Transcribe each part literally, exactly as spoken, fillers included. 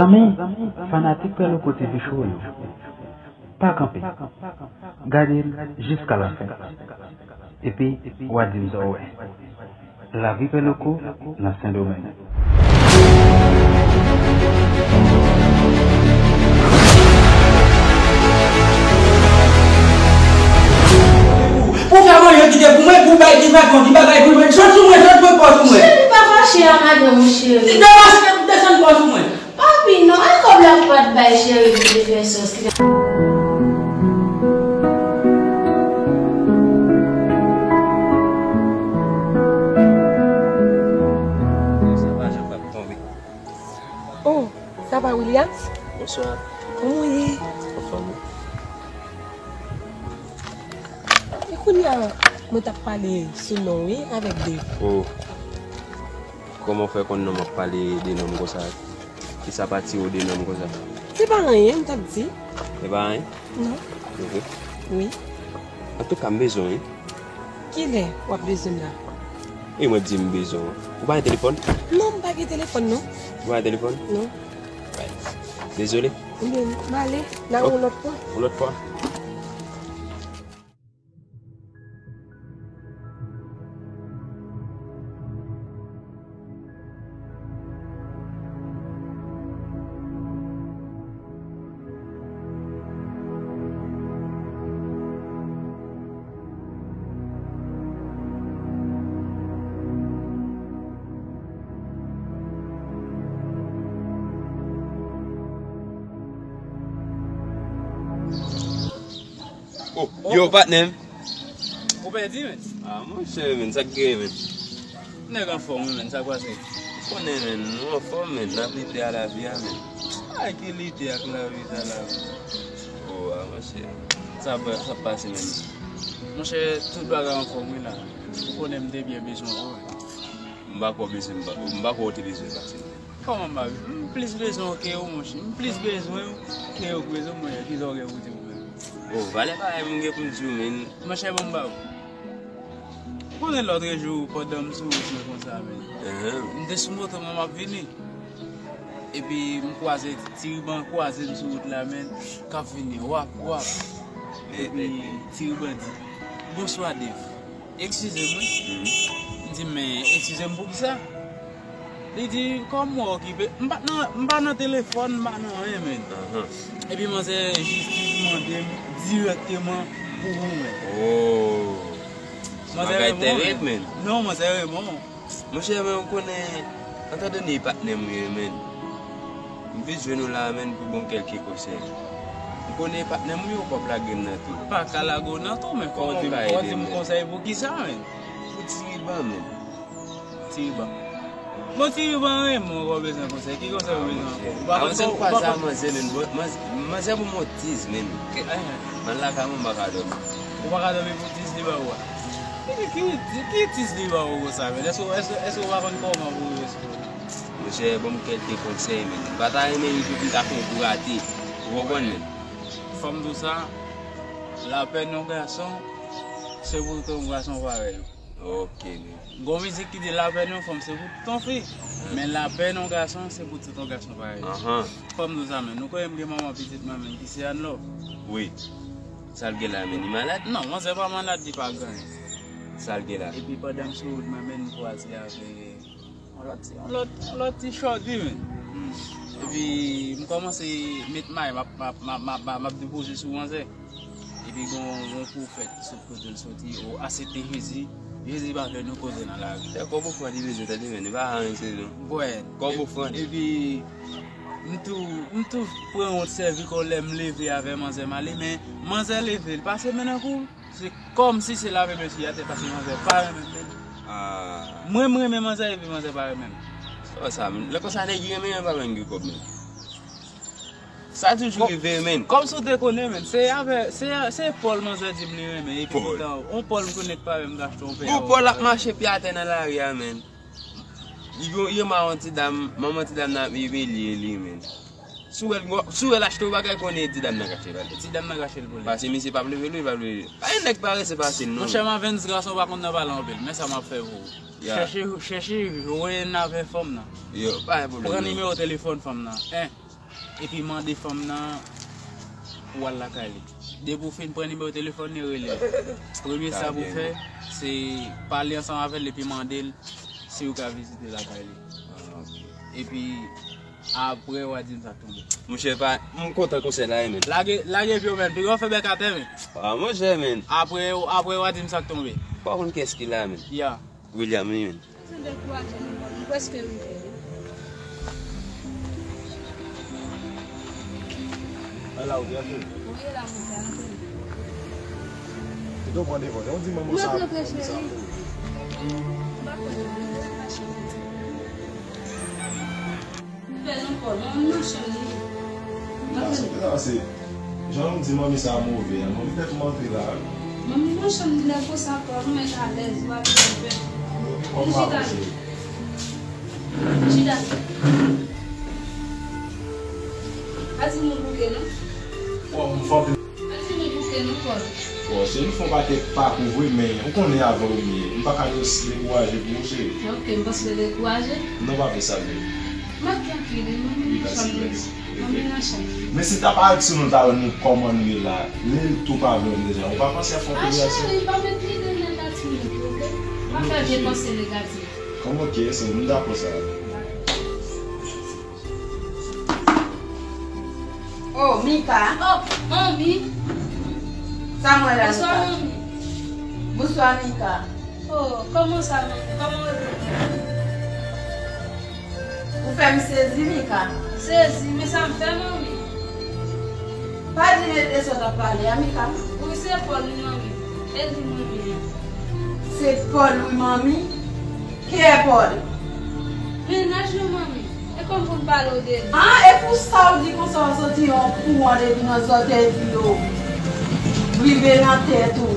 Zanmi, fanatik Pè Loko T V Show yo, pa kanpe. Gade l jiska lafen. Epi, w a di m sa w wè. Lavi Pè Loko nan Sendomeng. Pou fè manje kite pou mwen, pou bay ti vagon, ti bagay pou mwen. Sot sou mwen, sot mwen, pòs ou mwen. Cheri, pa fache a madanm ou, cheri. Degaje, desann pòs ou mwen. Papi, non, e kòb la ou pa t bay cheri pou te fè sòs la. Sa pa jan p ap tonbe. Oh, sa va, Williams? Bonswa. Kòman w ye? Anfòm wi. E kounye a, mwen t ap pale sou non wi avèk Dave. Oh. Kòman w fè konn non m ap pale de non m konsa? Kisa pa atire w de non m konsa? Se pa anyen, m t ap di. Se pa anyen? Non. Ok. Wi. Antouka, m bezwen w wi. Kilè w ap bezwen m la? E mwen di m bezwen w. Ou pa gen telefòn? Non, m pa gen telefòn, non. Ou pa gen telefòn? Non. Dezole. Ebyen, m ale. N a wè yon lòt fwa. Yon lòt fwa. Oh, yo, patnè m. Ou pèdi, men? Ah, monchè, men, sa k gen, men? Nèg anfòm, wi, men, sa k pase? Konnen, men, nou anfòm, men, n ap lite a lavi a, men. Ay, ki lite ak lavi sa la? Oh, ah, monchè. Sa p-, sa p pase, men? Monchè, tout bagay anfòm, wi, la. Ou konnen m te byen bezwen ou, wi. M pa kwè w bezwen, m pa, m pa kwè w te bezwen pase m, men. Kòman m pa bezwen? M plis bezwen w ke ou, monchè. M plis bezwen w ke ou k bezwen mwen. Kisa w gen pou di m menm? Oh, valè bagay m gen pou m di w, men. Monchè, bon, m ba ou. Ou konnen lòtrejou, pandan m sou wout mwen konsa, men. M te sou moto mwen, m ap vini. Epi m kwaze, Tiriban kwaze m sou wout la, men. K ap vini, wap, wap. Epi Tiriban di, "Bonswa, Dave." Eskize m, wi. M di, "Men, eskize m pou kisa?" Li di, "Kòm mwen okipe, m pa nan, m pa nan telefòn, m pa nan anyen, men." Epi manzè jis mande m dirèkteman pou ou, men. Oh. Manzè renmen w, men. Non, manzè renmen w. Monchè, men ou konnen, antan done e patnè m ou ye, men. M vin jwenn ou la, men, pou bon kèlke konsèy. M konnen e patnè m ou ye, ou p ap lage m nan tou. M pa ka lage w nan tou, men kòman w di m, kòman w di m konsèy pou kisa, men? Pou Tiriban, men. Tiriban. Bon, Tiriban renmen w, ou bezwen konsèy. Ki konsèy ou bezwen ankò? Ou pa konn kò-, ou pa konn. Manzè, men, bon, manzè, manzè pou m otiz, men. Ke, eh. Mwen lakay mwen, m pa ka dòmi. Ou pa ka dòmi pou tis li ba ou a? Ki, ki, ki, ki tis li ba ou konsa, men? Èske, èske, èske ou pa konn kòman pou ou responn? Monchè, ban m kèlke konsèy, men. M pa ta renmen li pou m ta fè yon kou rate. Ou konprann, men? Fò m di w sa, lapèn yon gason, se pou tout yon gason parèy ou. Ok, men. Gon mizik ki di lapèn yon fanm se pou tout yon fi. Men lapèn yon gason se pou tout yon gason parèy. Fò m di w sa, men. Nou konnen m gen manman pitit mwen, men, ki se Anlo. Wi. Sa l gen la, men, li malad? Non, manzè pa malad, li pa gen anyen. Sa l gen la? Epi pandan m sou wout mwen, men, m kwaze avèk yon lòt ti, yon lòt, yon lòt ti chòdi, men. Epi m kòmanse met may, m ap, m ap, m ap, m ap, m ap depoze sou manzè. Epi gon yon pwofèt ki sot kote l soti, ou asepte Jezi. Jezi pa vle nou koze nan lari. Se kòb ofrann li bezwen, tande, men, li pa anyen, se nou. Bwè. Kòb ofrann. Epi, m tou, m tou pran yon sèvi kò lè m leve avè manzè m ale, men manzè leve, l pase men nan kou l. Se kòmsi se lave men sou atè, paske manzè pa renmen m, men. Mwen, m renmen manzè, epi manzè pa renmen m. Sa, sa, lè konsa, nèg ki renmen, pa menm gen kòb, men. Sa toujou rive, men. Kòm si w te konnen, men. Se avè, se, se Pòl manzè di m li renmen, epi poutan, on Pòl m konnen k pa menm ka achte on pè. Pou Pòl ap mache pye atè nan lari a, men. Li gon, li renmen yon ti dam, manman ti dam nan ap imilye li, men. Si w wè l, si w wè l achte yon bagay, konnen ti dam nan kache l ba l. Ti dam nan kache l pou li. Paske misye p ap leve l, wi, p ap leve l. Pa gen nèg parese fasil, non. Monchè, Mavens, gason pa konn nan pale anpil, men sa m ap fè pou ou. Chèche, chèche jwenn avè fanm nan. Yo, pa gen pwoblèm, non. Pran nimewo telefòn fanm nan. En. epi mande fanm nan pou w al lakay li. Depi w fin pran nimewo telefòn li, rele l. Premye sa pou w fè, se pale ansanm avè l epi mande l si w ka vizite lakay li. Ah, ok. Epi apre w a di m sa k tonbe. Monchè, pa, m kontan konsèy la, wi, men. Lage, lage pye w, men. Piga w fè bèk atè, men. Ah, monchè, men. Apre, apre w a di m sa k tonbe. Pa konn kiyès ki la, men. Ya. William, wi, men. Dekouraje, men, m prèske rive, wi. Ala, ou te antre? Wi, e la, monchè, antre. Ou te pran devan, ou di manman sa. Mwen antre, cheri. M pa konnen, m pa cheri. Fè non, Pòl, manmi nan chanm li. Sa se, jan nou di manmi sa move a, manmi fè kòman antre la. Manmi nan chanm li lè konsa, Pòl, ou mèt alèz, ou pa bezwen pè. Ou chita. Chita. Pa di nou bouke, non? Bon, m fò Anpil nou bouke nou kò. Bon, cheri, fè yon pakèt pakou vre, men ou konnen avè w m ye. M pa ka res-, dekouraje pou ou, cheri. Ok, m panse dekouraje. Non, pa vle sa, men. Mwen trankil, wi, manmi nan chanm li. Manmi nan chanm li. Men si ta pa di sou nou ta wè nou kòman nou ye la, lè l tou pa vle w deja. Ou pa panse ap fè yon pil reyaksyon? Ah, cheri, pa met lide negatif, ok? Pa fè vye panse negatif. Kòm ok, se m dakò sa. Oh, Mika. Oh, manmi. Sa mwen la, Mika? Bonswa, manmi. Bonswa, Mika. Oh, kòman sa, manmi? Kòman w ye? Ou fè m sezi, Mika. Sezi? Men sa m fè, manmi? Pa di m e de sa w t ap pale a, Mika. Wi, se Pòl, wi, manmi. E li, manmi. Se Pòl, wi, manmi. Kiyès Pòl? Mennaj nou, manmi. E kòm pou m pale w de li. Ah, e pou sa w di konsa w soti yon kouran depi nan zòtèy pye w rive nan tèt ou.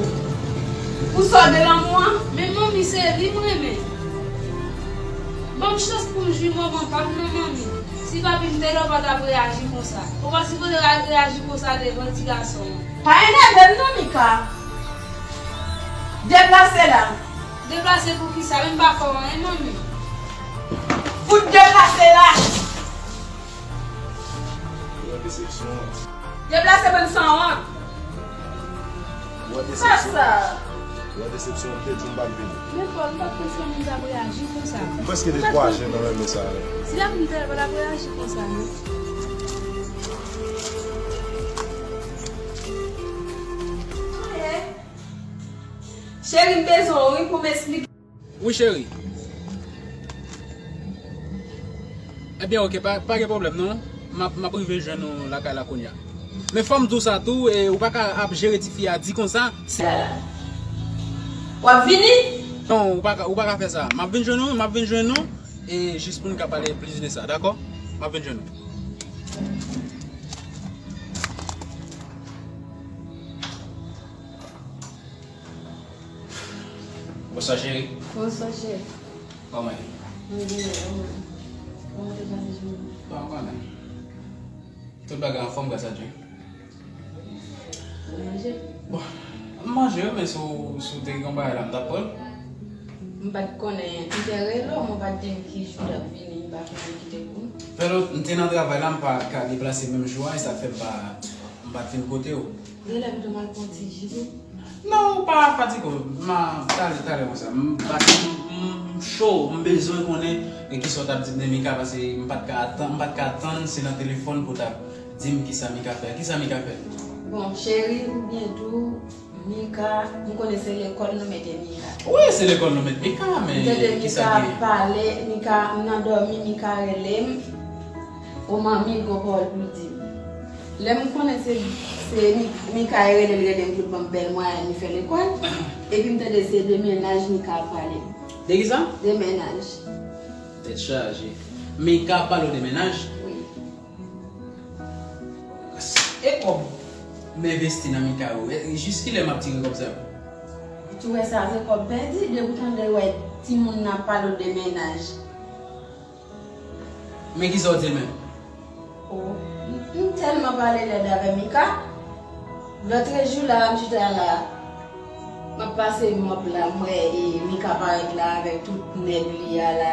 Pou sa w de lanmou an? Men manmi, se li m renmen. Ban m chans pou m jwi moman pa m nan, manmi. Si papi m te la, ou pa t ap reyaji konsa. Ou pa sipoze reyaji konsa devan ti gason an. Pa enève m non, Mika. Deplase la. Deplase pou kisa? Men m pa fè w anyen, manmi. Fout deplase la. Ou wè desepsyon an. Deplase ban m sanwont. Ou wè desepsyon an. Ou wè desepsyon an, m te di w m p ap vini. Men Pòl, m pa t panse moun t ap reyaji konsa. M prèske dekouraje nan renmen sa. Si la pou m te la, pa t ap reyaji konsa, non. Cheri, m bezwen w, wi, pou m esplike. Wi, cheri. Ebyen, ok, pa, pa gen pwoblèm, non. M ap, m ap rive jwenn ou lakay la kounye a. Men fò m di w sa tou, e, ou pa ka ap jere tifi a di konsa, se... W ap vini? Non, ou pa ka, ou pa ka fè sa. M ap vin jwenn ou, m ap vin jwenn ou, e jis pou n ka pale plis de sa, dakò? M ap vin jwenn ou. Bonswa, cheri. Bonswa, cheri. Kòman ye? Mwen byen, e ou menm? Kòman te pase jounen? Bon, ou konnen. Tout bagay anfòm, gras a Dye. Ou manje? Bon, m manje, wi, men si w, si w te gen yon bagay la, m t ap pran l. M pa t konnen, m te rele w, men w pa t di m ki jou w t ap vini, m pa konnen ki te pou m. Fè lòt, m te nan travay la, m pa ka deplase menm jou a, e sa k fè m pa, m pa t vin kote w. Genlè m tou mal pran ti ji tou. Non, ou pa fatige w. M a, talè, talè konsa. M pa, m, m cho, m bezwen konnen e kisa w t ap di m de Mika, paske m pa t ka atann, m pa t ka tann se nan telefòn pou w t ap di m kisa Mika fè. Kisa Mika fè? Bon, cheri, ou byen tou, Mika, m konnen se lekòl nou mete Mika. Wi, se lekòl nou met Mika, men kisa gen? M tande Mika ap pale, Mika, m nan dòmi, Mika rele m. O manmi, gon pawòl pou l di m. Lè m konnen se, se Mi-, Mika e rele l, rele m pou l ban m bèl mwayen li fè lekòl. Epi m tande se de mennaj Mika ap pale. De kisa? De mennaj. Tèt chaje. Mika ap pale w de mennaj? Wi. E kòb m envesti nan Mika yo, e jis kilè m ap tire kòb sa yo? Ou wè sa se kòb pèdi, depi w tande wè timoun nan ap pale w de mennaj. Men kisa w di l menm? O, m, m tèlman pale lèd avè Mika. Lòtrejou la, m chita la, m ap pase mòp la, m wè, e, Mika parèt la avèk tout nèg li a la.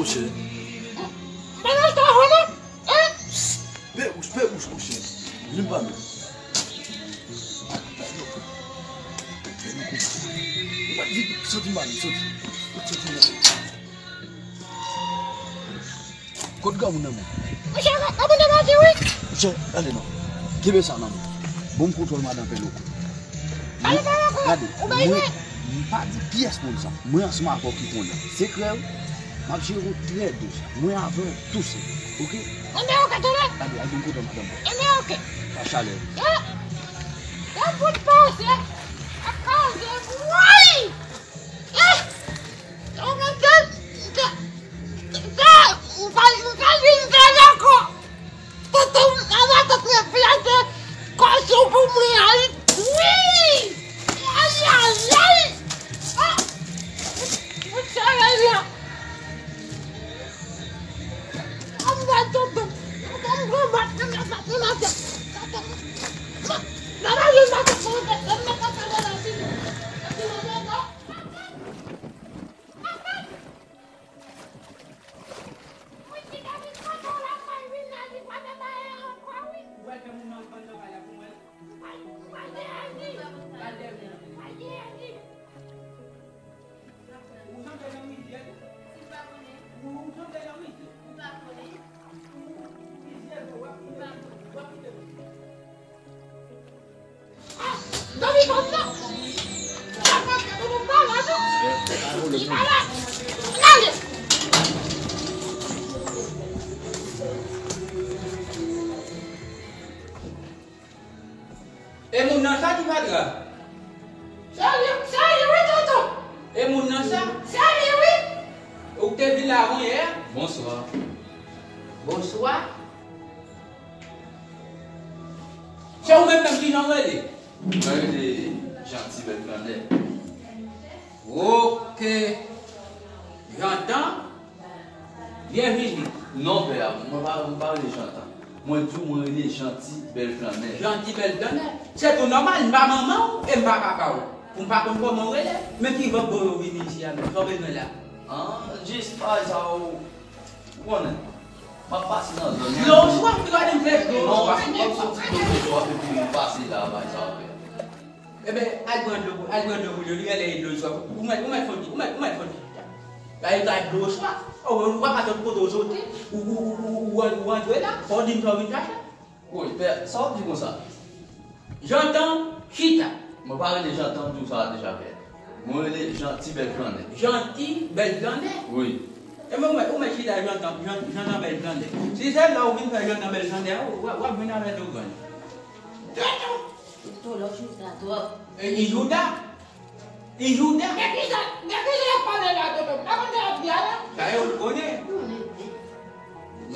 monchè. Mwen nan sa ho non. Hein? Pè wouch, pè wouch, monchè. Vin pa nou. Ou pa di, soti mal, soti. Soti mal. Kot granmoun nan, men? Monchè, granmoun nan manje, wi. Monchè, gade non. Kenbe sa nan men. Bon, m kontwòl madan Pè Loko. Gade, gade, mwen, m pa di pyès moun sa. Mwen ansanm avè w ki konnen. Sekrè w, m ap jere w trè dous. Mwen avè w touswit, oke? Enben, oke, tande. Gade, al vin kontwòl madan Pè. Enben, oke. Pa chalè. Yo, yo fout pase. A koze, woy! Eh! Ou mete, mete, mete, ou pa, ou pa vin fè ankò. Tonton, matant mwen fè de kòsyon pou mwen, ay, wi! Ay, ay, ay! Ah! Ou serye la! An mwen tonton, tonton, mwen bat, mwen bat, mwen bat. Tonton, mwen, mwen bat, mwen bat, mwen bat, mwen bat. E moun nan sa ki fatra? Se li, se li wi, tonton. E moun nan sa? Se li wi. Ou te vin la avan yè? Bonswa. Bonswa. Se ou menm menm, kijan w rele? Mwen rele Janti Bèl Grandè. Oke. Jantan? Byenvini. Non, pè a, mwen pa, mwen pa rele Jantan. Mwen di w mwen rele Janti Bèl Flannè. Janti Bèl Flannè? Se tou nòmal, m pa manman w e m pa papa w. Pou m pa konn kòman w rele, men ki vòt bo yo vini isi a menm, sa w bezwen la? An, jis bagay sa yo, ou konnen, m ap pase nan zòn nan. Dlo swaf, li gade m fè dlo swaf. Non, m ap soti dlo swaf epi m pase la, bagay sa yo fè. Ebyen, al pran dlo pou, al pran dlo pou li, li genlè e dlo swaf. Ou mèt, ou mèt fon ti, ou mèt, ou mèt fon ti. La, li ta dlo swaf. O, ou pa ka sot kote w soti, ou, ou, ou, ou, ou, ou antre la, fò w di m sa w vin chache. Woy, pè, sa w ap di konsa? Jantan, chita. Mwen pa rele Jantan, m di w sa deja, pè. Mwen rele Janti Bèl Flannè. Janti Bèl Flannè? Wi. Ebyen, ou mèt, ou mèt chita Jantan, Jan-, Jantan Bèl Flannè. Si se la ou vin fè Jantan Bèl Flannè a, w ap, w ap vin avè dlo grenn. Jantan! Ou tou lòt jou sa twòp. E, e Jouda? E Jouda? De kisa, de kisa y ap pale la, tonton? M pa konn sa y ap di a, non. Sa yo l konnen. Konnen, wi.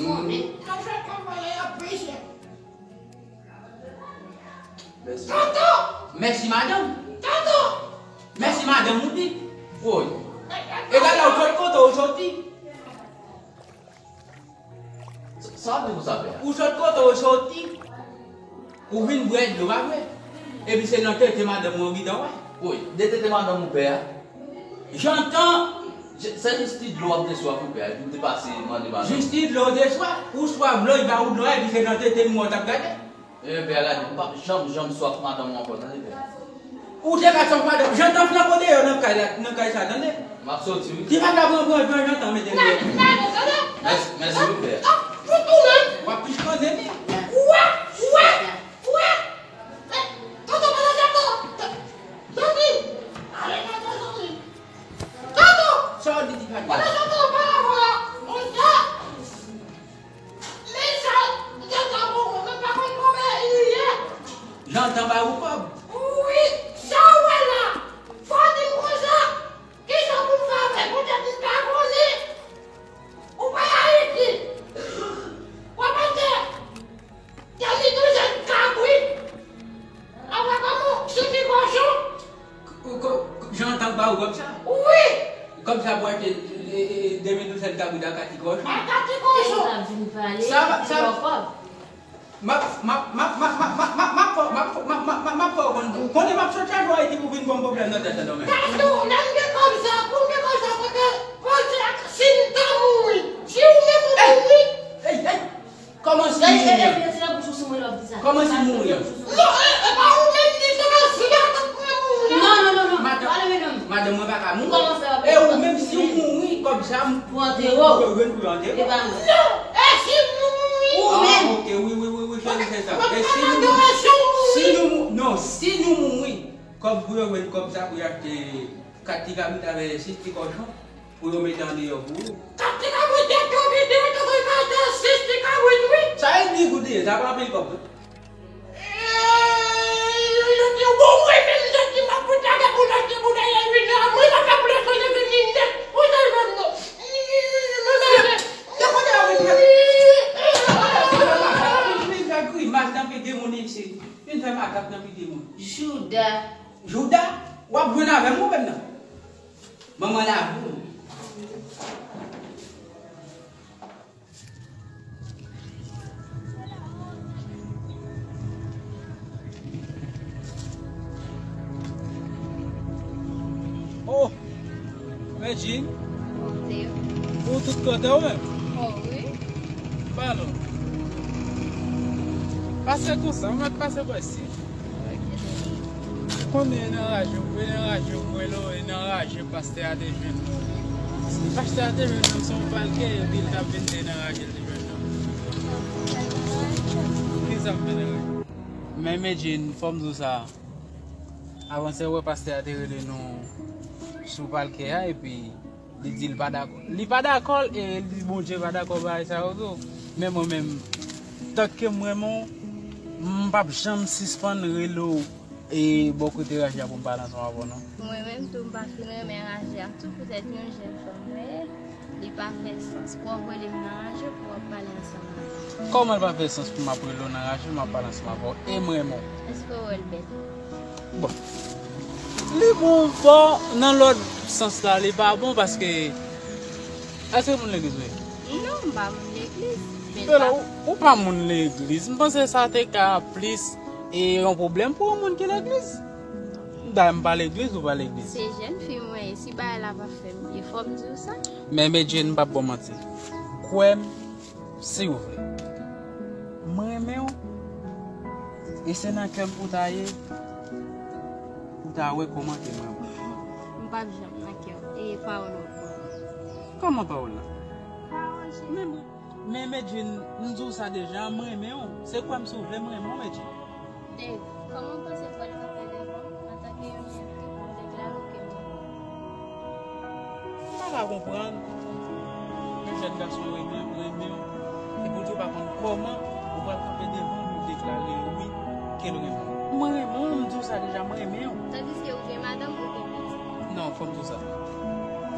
Konnen. Ap fè kanpay, y ap preche. Mèsi. Tonton! Mèsi, madanm. Tonton! Mèsi, madanm, ou di. Woy. E gade la, ou sot kote w soti. Sa, sa w ap di konsa, pè a? Ou sot kote w soti, ou vin bwè dlo, pa vre? Epi se nan tete madanm ou w gentan wè. Woy, de tete madanm ou, pè a? Jantan! Se, se jis ti dlo w ap de swaf, wi, pè a, epi w te pase mande madanm. Jis ti dlo w de swaf? Ou swaf dlo, li ba ou dlo a, epi se nan tete m wè w t ap gade? E, pè a, gade, m p ap janm, janm swaf madanm ou ankò, tande, pè a. Ou te ka swaf madanm, Jantan flanbo deyò nan kay la, nan kay sa, tande? M ap soti, wi. Ti papa pran, pran, pran Jantan mete deyò. Mèsi, mèsi, wi, pè a. W ap plis koze, wi. Wè, wè, wè. Tonton, pa nan Jantan. Janti. Ale, Jantan, Janti. Tonton! Sa w di, ti papa? Pandan se tan, pa la vwa, konsa. Men sa, Jantan ba w, men pa konn kòman li ye. Jantan ba ou kòb? Wi, sa w wè la, fò w di m konsa. Kisa pou m fè avè l? Poutèt m pa konnen. Ou pa Ayiti. W ap antre. Dènye douzèn kabrit. Apa kòman? Soti kòchon. Ko-, ko-, Jantan ba ou kòb sa? Wi. Kòb sa pou achte, e, e, dènye douzèn kabrit ak kati kòchon? Ak kati kòchon. E ou pa vin pale, sa va, sa va. M ap, m ap, m ap, m ap, m ap, m ap, m ap, m ap, m ap, m ap, m ap, m ap fè w konn, ou konnen m ap sot chaje w Ayiti pou vin ban m pwoblèm nan tèt la, non, men. Tatou, lè m gen kòb sa, pou m gen kòb sa, kote, kote ak si m ta mouri, si ou menm ou mouri. Ey, ey, ey. Kòman si mouri an? Kòman si mouri an? Non, e, e pa ou menm ki se si matant mwen mouri an. Non, non, non, non. Madanm, madanm mwen pa ka mouri. E ou menm si ou mouri, kòb sa m pou antere w. Pou yo jwenn pou yo antere w. E pa nou. Non, e si m mouri. Ou menm. Ah, ok, wi, wi, wi, wi, cheri, se sa. E si nou mouri, si nou mou-, non, si nou mouri, kòb pou yo jwenn kòb sa pou yo achte kat ti kabrit avè sis ti kòchon. Pou yo mete andeyò pou ou. Kat ti kabrit, de kabrit, de kabrit, de sis ti kabrit, wi. Sa e di goud li ye, sa pa anpil kòb, non. Yo, yo di, bon, mwen menm, nèg ki m ap fout lage pou l achte pou dèyè vin la, mwen pa ka pou l achte vin nèt. Ou te jwenn non. Mwen manje. Te kote yo vin fè? Vin fè grimas nan figi moun isit. Vin fè makak nan figi moun. Jouda. Jouda? W ap jwenn avè m ou menm nan? Manman labou. Oh! Medjin. Monte. Ou tout kote ou menm? Oh, wi. Pale. Pase konsa, mwen pase bò isi. Konbyen nan raje, konbyen nan raje, konbyen nan raje pastè a te jwenn? Si pastè a te jwenn nan son palke, epi l t ap vin de nan raje l te jwenn nan. Kisa m fè nan raje? Men Medjin, fò m di w sa. Avan se wè pastè a te rele nou sou palke a, epi Li di l pa dakò. Li pa dakò, e li di Bondye pa dakò bagay sa yo tou. Men mwen menm, tanke m renmen w, m p ap janm sispann rele w e bò kote raje a pou m pale ansanm avè w non. Mwen menm tou, m pa fin renmen raje a tou poutèt yon jèn fanm mwen ye. Li pa fè sans pou w ap rele m nan raje pou w ap pale ansanm avè m. Kòman l pa fè sans pou m ap rele w nan raje, m ap pale ansanm avè w e m renmen w? Èske w wè l bèl? Bon. Li bon bò nan lòt sans la, li pa bon paske, èske moun legliz ou ye? Non, m pa moun legliz. Pelo, ou, ou pa moun legliz. M panse sa te ka plis e yon pwoblèm pou yon moun ki legliz. Dayè m pa legliz, ou pa legliz. Se jèn fi mwen ye, si bagay la pa fè m byen, fò m di w sa. Men Medjine, m p ap ba w manti. Kwè m, si w vle. Mwen renmen w. E se nan kè m pou ta ye, pou ta wè kòman ke mwen wè. M p ap janm nan kè w. E pawòl ou pran. Kòman pawòl la? Pa wanje. Men, men Medjine, m di w sa deja, m renmen w. Se kwè m si w vle, m renmen w, Medjine. Dave, kòman w panse Pòl kanpe devan w antanke yon jèn fi pou w deklare w ke m renmen w? M pa ka konprann. Yon jèn gason renmen, renmen w. Epi w di w pa konn kòman ou pral kanpe devan l pou w deklare wi ke l renmen w. Mwen renmen w, m di w sa deja, mwen renmen w. Tandiske ou gen madanm, ou gen pitit. Non, fò m di w sa.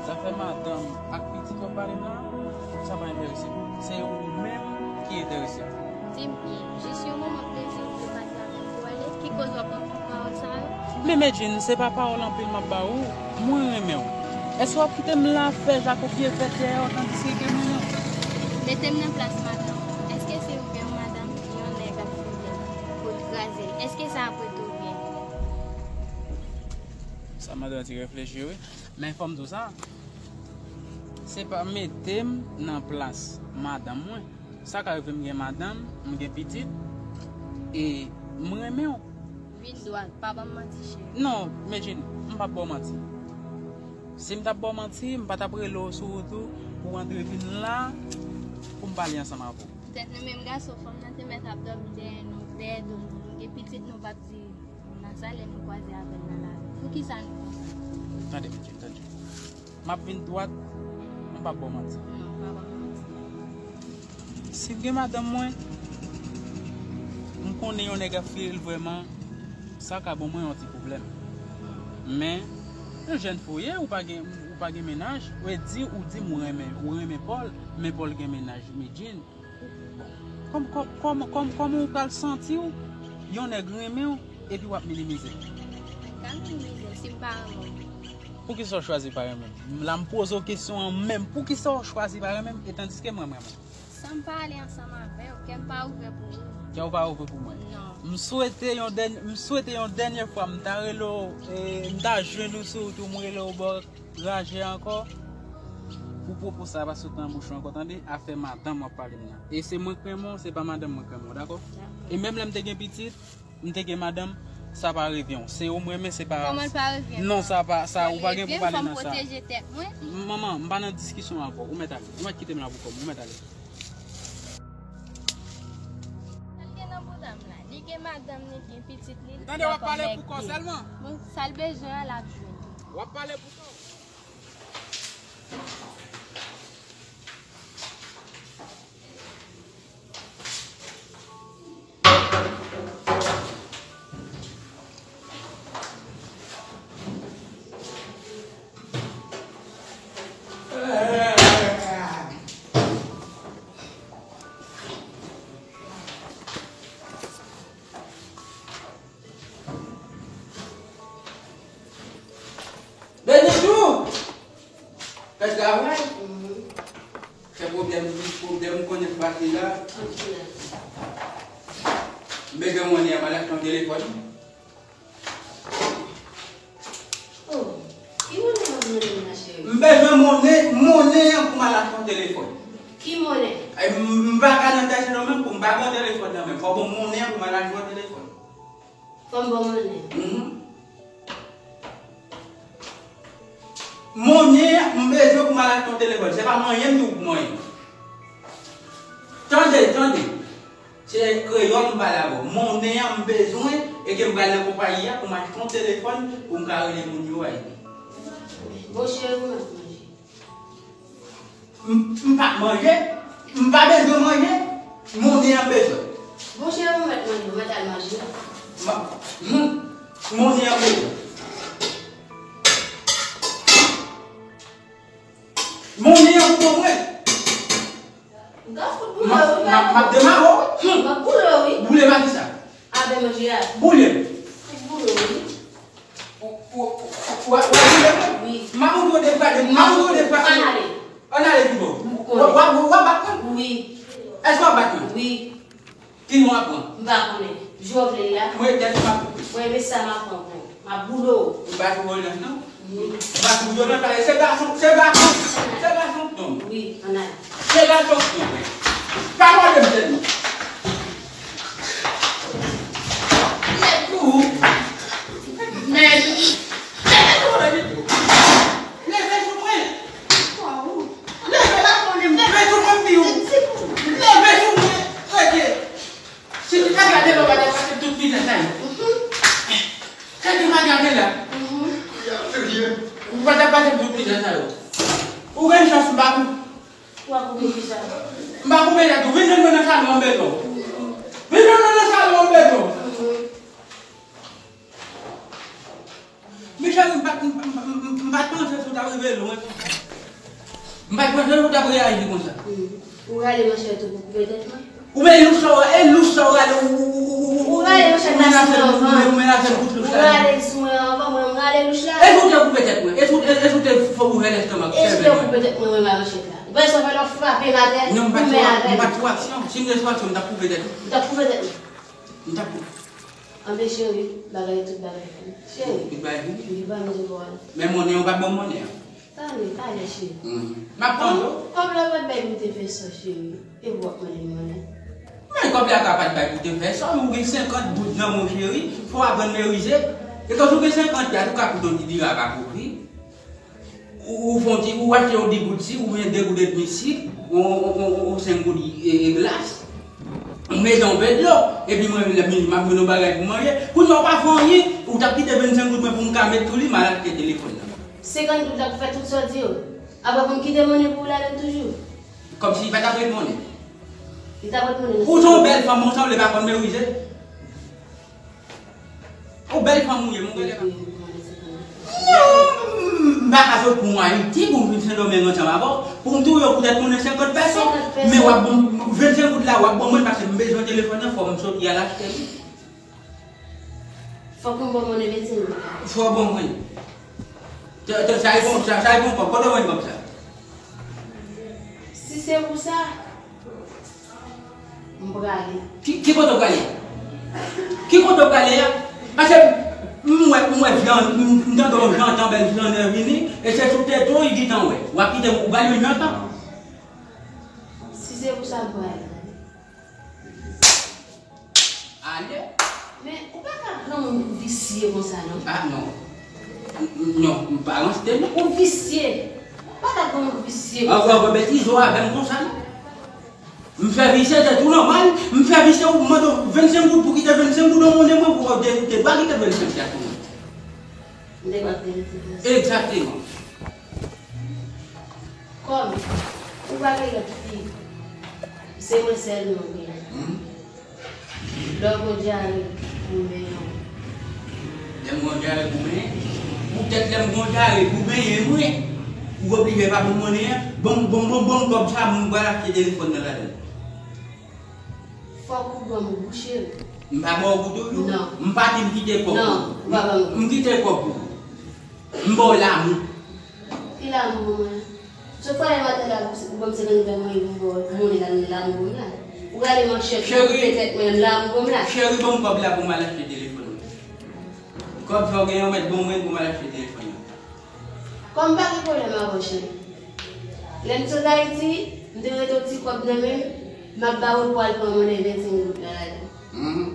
Zafè madanm ak pitit w ap pale m la, sa pa enterese m. Se ou menm ki enterese m. Di m byen, jis yon moman plezi ou vle pase avè m pou ale, ki koz w ap pran pawòl sa yo? Men Medjine, se pa pawòl anpil m ap ba ou, mwen renmen w. Èske w ap kite m la fè jak ou byen fè dèyè w tandiske ke mwen renmen w? Mete m nan plas madanm ou. Èske si ou gen yon madanm, yon nèg ap fouye l pou l kraze l, èske sa ap rete w byen? Sa madanm ti reflechi wi. Men fò m di w sa, se pa mete m nan plas madanm mwen. Sa ka rive m gen madanm, m gen pitit, e m renmen w. Vin dwat, pa ban m manti, cheri. Non, Medjine, m p ap ba w manti. Si m t ap ba w manti, m pa t ap rele w sou wout ou pou w antre vin la, pou m pale ansanm avè w. Poutèt nou menm gason, fanm nan te mèt ap dòmi dèyè nou, dèyè do nou. Nou gen pitit, nou p ap di nan sa lè nou kwaze avè l nan lari. Poukisa nou konsa? Tande, Medjine, tande. M ap vin dwat, m p ap ba w manti. Non, pa ban m manti. Si m gen madanm mwen, m konnen yon nèg ap file l vrèman, sa ka ban mwen yon ti pwoblèm. Men, yon jèn fi w ye, ou pa gen, ou pa gen mennaj, ou di, ou di m ou renmen, ou renmen Pòl, men Pòl gen mennaj, Medjine. Bon, kòm, kòm, kòm, kòm, kòman ou pral santi w, yon nèg renmen w, epi w ap minimize l? Mwen ka minimize l si m pa renmen w. Poukisa w chwazi pa renmen m? La m poze w kesyon an menm, poukisa w chwazi pa renmen m, e tandiske mwen, m renmen w? San m pa ale ansanm avè w, kè m pa ouvè pou ou. Kè w pa ouvè pou mwen? Non. M swete yon dèny-, m swete yon dènyè fwa, m ta rele w, e, m ta jwenn ou sou wout ou, m rele w bò raje ankò. Pou pwopo sa pa sot nan bouch ou ankò, tande? Afè madanm w ap pale m nan. E se mwen k renmen w, se pa madanm mwen k renmen w, dakò? Dakò. E menm lè m te gen pitit, m te gen madanm, sa pa revyen w. Se ou m renmen, se pa... Kòman l pa revyen m? Non, sa pa, sa, ou pa gen pou pale nan sa. Fò m pwoteje tèt mwen. Manman, m pa nan diskisyon avè w. Ou mèt ale. Ou mèt kite m la pou kò m. Ou mèt ale. Sa l gen nan bouda m la? Li gen madanm, li gen pitit, li dakò m èk li. Tande, w ap pale pou kò w sèlman. Bon, sa l bezwen an, l ap jwenn li. W ap pale pou kò w. Benichou! Fè travay. Fè pwoblèm, plis pwoblèm, konnen pati la. M bezwen monnen an, m al achte yon telefòn. Oh, ki monnen w ap mande m la, cheri? M bezwen monnen, monnen an pou m al achte yon telefòn. Ki monnen? Ay, m, m pa ka nan tèt non menm pou m pa gen yon telefòn nan men. Fò bon monnen an pou m al achte yon telefòn. Fò m ba w monnen. Mhm. Monnen an, m bezwen pou m al achte yon telefòn. Se pa manyen m di w pou manyen. Tande, tande. Se kreyòl m pale avè w. Monnen an m bezwen e ke m pral nan konpayi a pou m achte yon telefòn pou m ka rele moun yo a. Bon, cheri, ou mèt manje. M, m pa manje. M pa bezwen manje. Monnen an m bezwen. Bon, cheri, ou mèt manje, ou mèt al manje. Ma, hmm, monnen an m bezwen. Monnen an pou mwen. M ka fout boule w, wi, m ap, m ap demare w, wi. M ap boule w, wi. Boule m a kisa? Avè manje a. Boule m. Fout boule w, wi. Ou, ou, ou, ou, ou boule m? Wi. M a montre w de frè, m a montre w de frè. Ann ale. Ann ale pito. W, w, w, w ap bat mwen? Wi. Èske w ap bat mwen? Wi. Ki non w ap pran? M pa konnen. Jwe w vle l la. Mwen, dèyè m ap koupe. Mwen, men sa m ap pran pou ou. M ap boule w. M pa twò vyolans, non. M pa twò vyolans, ale. Se gason, se gason, se gason k nonm. Wi, ann ale. Se gason k nonm. Pa mòde m tèt mwen. Lève sou ou. Lève sou mwen. Lève, lève sou mwen, m di w. Lève sou mwen. Rete. Si ti pa gade la, w pa t ap pase tout mizè sa yo. Sa ti pa gade la. Ou pa t ap pase tout mizè sa yo. Ou gen chans m pa kou-, m pa koupe tèt ou. Vin jwenn mwen nan salon an beton. Vin jwenn mwen nan salon an beton. Men cheri, m pa, m, m, m, m, m pa t panse si w t ap rive lwen konsa. M pa t panse si w t ap reyaji konsa. Ou rale manchèt ou pou koupe tèt mwen? Ou men louch sa w, e louch sa w rale, ou, ou, ou, ou, ou, ou rale manchèt la sou mwen anvan. Ou menaje m kout louch la. Ou rale l sou mwen anvan, mwen, m rale louch la. E si w te koupe tèt mwen? E si w, e, e si w te fè ouvè lestomak? E si w te koupe tèt mwen, mwen, manchèt la? Ou pa wè sa w fè lè w frape m atè, ou men avè m? Non, m pa t sou aksyon. Si m te sou aksyon, m t ap koupe tèt ou. Ou t ap koupe tèt mwen? M t ap koupe. Anben cheri, bagay, tout bagay fini. Cheri, tout bagay fini? Wi, ba m di w al. Men monnen an, ou pa ban m monnen an? Talè, talè, cheri. M ap tann ou. Kòb la pa t bay pou te fè sa, cheri. E w ap mande m monnen? Men kòb la ka pa t bay pou te fè sa, ou gen senkant goud nan men w, cheri. Fò w aprann merize. E kan ou gen senkant goud, ou ka koute yon ti dira ka kouvri. Ou, ou fè yon ti, ou achte yon di goud sik, oubyen de goud edmi sik, yon, yon, yon, yon senk goud, e, e, glas. Ou mete yon vè dlo, epi mwen, lè m, m ap jwenn yon bagay pou manje. Kounye a ou pa fè anyen, ou t ap kite vennsenk goud mwen pou m ka met sou li, m al achte telefòn nan. Senkant goud la pou fè tout sa w di yo. Apre pou m kite monnen pou w la menm toujou. Kòmsi li pa t ap ret monnen. Li t ap ret monnen. Ou se yon bèl fanm, ou sanble pa konn merize. Ou bèl fanm ou ye, mon bèl fanm. Non, m pa ka sot pou mwen Ayiti, pou m vin Sendomeng ansanm avè w, pou m touye w poutèt monnen senkant pèso. Senkant pèso. Men w ap ban m vennsenk goud la, w ap ban mwen l, paske m bezwen telefòn nan, fò m soti al achte li. Fòk m ba w monnen vennsenk goud la. Fò w ban mwen. Sa, sa, sa e bon, sa, sa e bon kòb. Kote w jwenn kòb sa? Si se pou sa, m prale. Ki, ki kote w prale? Ki kote w prale a? Paske m wè, m wè Jan, m, m tande yon Jan Tanbèl Flannè vini, e se sou tete w li gentan wè. W ap kite m, ou prale yon Jan Tan? Si se pou sa, m prale. Ale. Men, ou pa ka granmoun visye konsa, non. Ah, non. N-, n-, non, m pa ranste, non. Ou visye. Ou pa ka granmoun visye konsa. An, ou ap betize avè m konsa, non. M fè visye, se tou nòmal. M fè visye, ou mande vennsenk goud pou kite vennsenk goud nan monnen mwen pou w te, te pa kite vennsenk goud pou mwen. M te konn te mete plas. Egzakteman. Kòm ou pa gen lòt fi, se mwen sèlman w gen. Hmm. Lè w gon dyare, ou benyen w. Lè m gon dyare pou benyen? Poutèt lè m gon dyare pou benyen mwen, ou oblije pa ban m monnen an? Ban m, ban m, ban m, ban m kòb sa, m pral achte telefòn nan ladan l. Fòk ou ban m goud, cheri. M pa ba w goud ou? Non. M pa di m kite kòb pou ou. Non, ou pa ban m goud. M kite kòb pou ou. M ba w lanmou. Ki lanmou pou mwen? Sot fè maten la, ou ban m senkant goud la, mwen, pou m ba w monnen la, lanmou pou m la. Ou rale manchèt, ou koupe tèt mwen, lanmou pou m la. Cheri, ban m kòb la pou m al achte telefòn nan. Kòb sa w genyen, ou mèt ban mwen pou m al achte telefòn nan. Kòm pa gen pwoblèm avè w, cheri. Lè m sot Ayiti, m te rete yon ti kòb nan men m, m ap ba ou l pou al pran monnen vennsenk goud la ladan. Mhm.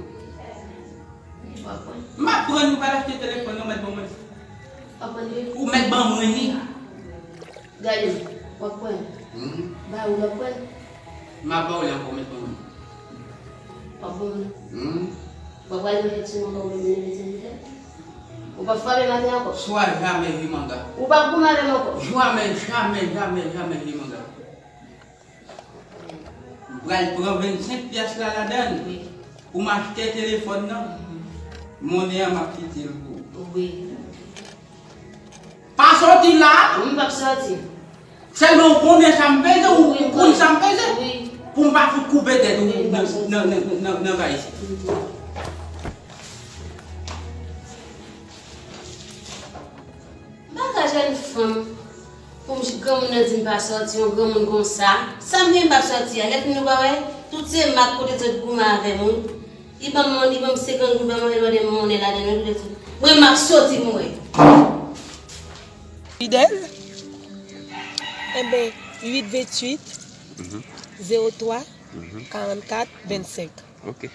W ap pran? M ap pran, ou pa t achte telefòn nan, ou mèt ban mwen. W ap pran li? Ou mèt ban mwen li. Gade, w ap pran. Mhm. Ba ou, w ap pran. M ap ba ou li ankò, ou mèt ban mwen. W ap ban mwen. Mhm. Ou pa pral manje ti manman ou vin manje ti manman? Ou p ap frape m atè ankò? Swa jamè, Jimanga. Ou p ap goumen avè m ankò? Jamè, jamè, jamè, jamè, Jimanga. M pral pran vennsenk pyas la ladan l pou m achte telefòn nan. Monnen an, m ap kite l pou ou. Wi. Pa soti la! M p ap soti. Sèlman ou konnen sa m peze, ou konn sa m peze. Wi. Pou m pa fout koupe tèt ou nan, nan, nan, nan, nan kay isit. M pa ka jwenn fanm pou m Granmoun nan di m pa sòti, yon granmoun konsa. Sa m gen m p ap sòti a? Lè fini nou pa wè, tout se mak kote zòt goumen avè m wi. Li ban m, li ban m senkant goud, ban m manje, mande m monnen ladan l wi, tout. Mwen m ap sòti m wè. Fidèl? Enben, uit venntuit, zewo twa, karannkat, vennsenk. Ok.